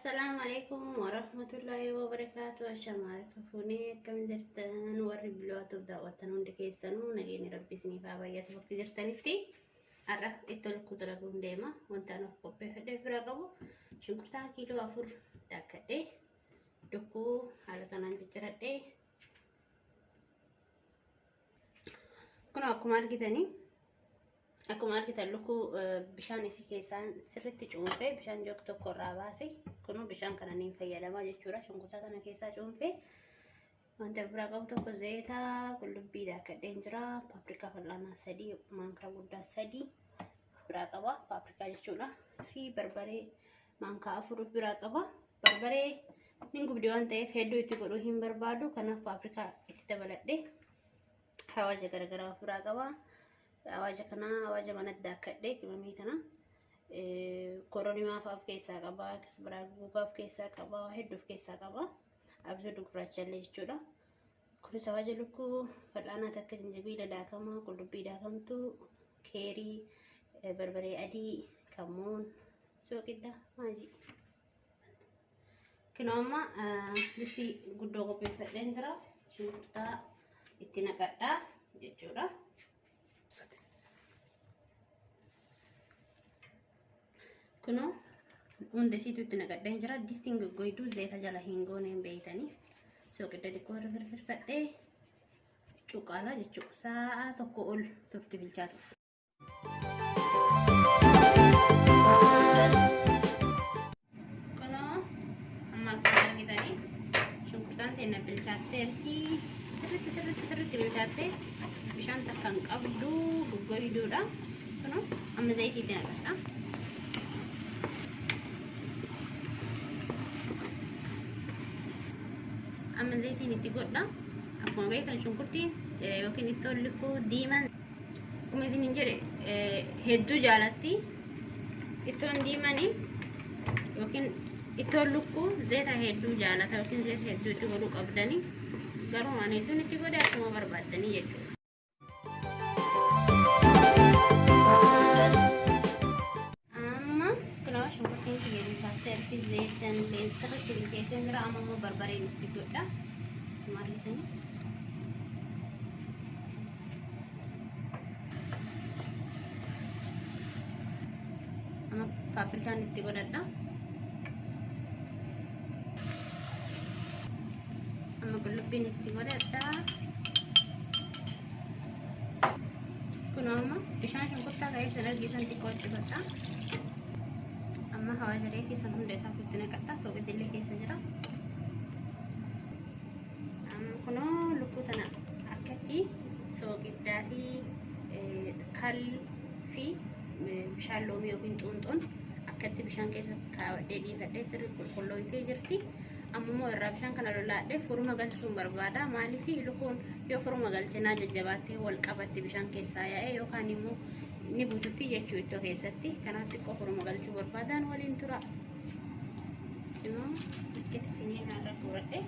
Assalaamu alaikum warahmatullaahi wabarakaatu. Ashamaa harka fuunee, akkam jirtan? Warri biloowwatuuf daawwattan hundi keessanuu nageenyi rabbi isiniif haa baay'atu bakka jirtanitti. Har'a ittoo lukkuu dalaguun deema. Wanta ani of qopheeffadhee bira qabu shunkurtaa kiiloo 4 daakkadhee, lukkuu haala kanaan cicciradhee, kun akkuma argitan lukkuu bishaan isii keessaan sirriitti cuunfee bishaan jook tokko irraa baase. Kunuu bishaan kana niin fayyadamaa jechuudha. Shunkurtaa kana keessaa cuunfee wanta biraa qabu tokko zeetaa, qullubbii daakkadheen jira, paprika fal'aanaa 3, maankaa guddaa 3 biraa qaba paprika jechuudha, fi barbaree maankaa 4 biraa qaba. Barbaree nin gubdi waan ta'eef hedduu itti godhuu hin barbaadu, kanaaf paprika itti dabaladhe. Hawaaja garagaraa of biraa qaba. Hawaaja kana hawaaja manatti daakkadhe, qimamii kana koronimaa fa'aa of keessaa qaba, akkas biraa gogaa of keessaa qaba, hedduu of keessaa qaba, absuuda gurraacha illee jechuudha. Kunis hawaaja lukkuu fal'aanaa takka, jinjabiila daakamaa, qullubbii daakamtuu, keerii, barbaree adii, kammuun, sooqidda, maajii. Kunoo amma distii guddoo qopheeffadheen jira. Shunkurtaa itti naqadhaa jechuudha. Kunoo hunda isiitu itti naqadheen jira. Distiin goggoyduu zeeta jala hin gooneen beeytanii. Sooqidda xiqqoo irra firfirfadhee cuqqaalaa jechuudha. Sa'a 1 ol turti bilchaatu. Kunoo amma akkuma argitanii shunkurtaan teenya bilchaatteerti. Sirritti sirritti sirritti bilchaattee bishaan takka hin qabdu, goggoyduudha. Kunoo amma zayitii itti naqadha. Amma zayitiin itti godha. Akkuma beektan shunkurtiin yookiin ittoon lukkuu diimaan akkuma isin jedhe hedduu jaalatti. Ittoon diimanii yookiin ittoon lukkuu zeeta hedduu jaalata yookiin zeeta hedduu itti godhuu qabdanii, garuu waan hedduun itti godhe, akkuma barbaaddanii jechuudha. Amma kunoo shunkurtiin kiyya bilchaatteerti, zeetan illee sirriitti bilcheessee jira. Amma immoo barbareen itti godha. Akkuma argitanii. Amma paprikaan itti godhadha. Amma qullubbiin itti godhadha. Kun amma bishaan shunkurtaa ta'ee san argisan xiqqoo itti godha. Amma hawaaja reefii san hunda isaatu itti naqadha. Soogiddi keessa jira. Amma kunoo lukkuu tana akkatti soogiddaa fi kal fi bishaan loomii yookiin xuunxoon akkatti bishaan keessa kaawwadhee dhiifadhee sirriitti qulqullooyitee jirti. Amma immoo irraa bishaan kana lolaadhee furuma galchuun barbaada. Maaliif? Lukkuun yoo furuma galchinaa jajjabaattee wal qabatti bishaan keessaa yaa'ee yookaan immoo ni bututti jechuu ittoo keessatti. Kanaaf xiqqoo furuma galchuu barbaadaan waliin tura. Immoo akkatti sinii kanarra guuradhe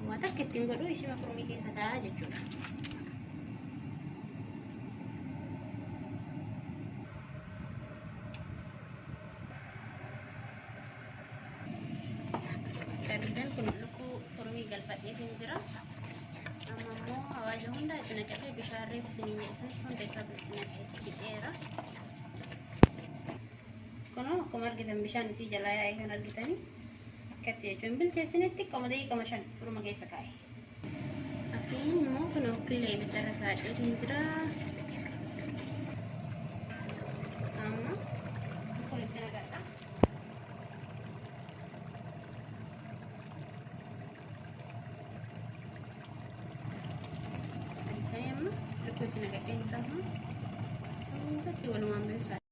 waan takka ittiin godhu isima furumii keessa taa'aa jechuudha. Karbitan kun lukkuu furumii galfadheetiin jira. Amma immoo hawaasha hunda itti naqadhee, bishaan reefu isinii jedhe hunda isaa itti naqee fixeera. Kunoo akkuma argitan bishaan isii jalaa yaa'ee kan argitanii akkatti jechuun bilcheessinetti qoma daqiiqama 5 furuma keessa kaa'e. Asiin immoo kunoo killee ibiddarra kaa'eetiin jira. Amma kun itti naqadha. Argitanii, amma lukkuu itti naqadheen jira. Suutatti walumaan bilchaata.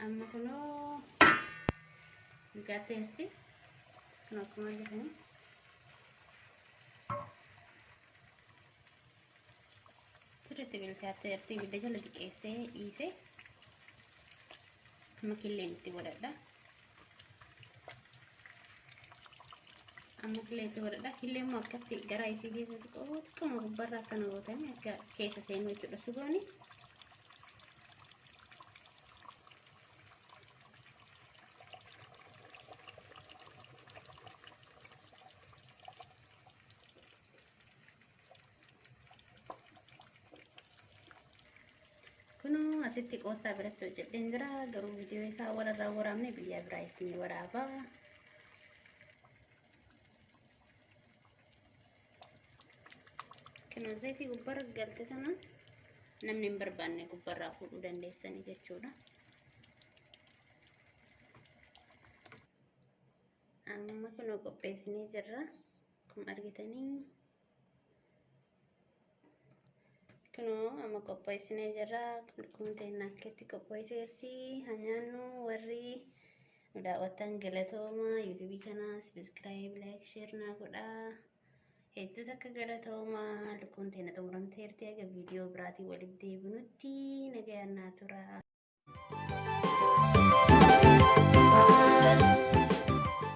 Amma kunoo bilchaatteerti. Kun akkuma argitanii sirriitti bilchaatteerti. Ibidda jala xiqqeessee dhiisee amma killeen itti godhadha. Amma killee itti godhadha. Killee immoo akkatti garaa isii keessa xiqqoo xiqqooma gubbarraa akkana gootanii akka keessa seenuu jechuudha sugooni. Asitti qoostaa biratti hojjedheen jira. Garuu viidiyoo isaa walirraa waraabne biyya biraa isinii waraaba. Kunoo zayitii gubbaarra galte tana namni hin barbaanne gubbaarraa fuudhuu dandeessanii jechuudha. Amma kunoo qopheessinee jirra. Akkuma argitanii kunoo amma qopheessinee jirra. Lukkuun teenya akkatti qopheesseerti. Haa nyaannu. Warri nu daawwattan galatooma. Yuutuubii kana subscribe, like, share naa godhaa. Hedduu takka galatooma. Lukkuun teenya xumuramteerti. Aga viidiyoo biraatiin walitti deebinutti nagayaan naa tura.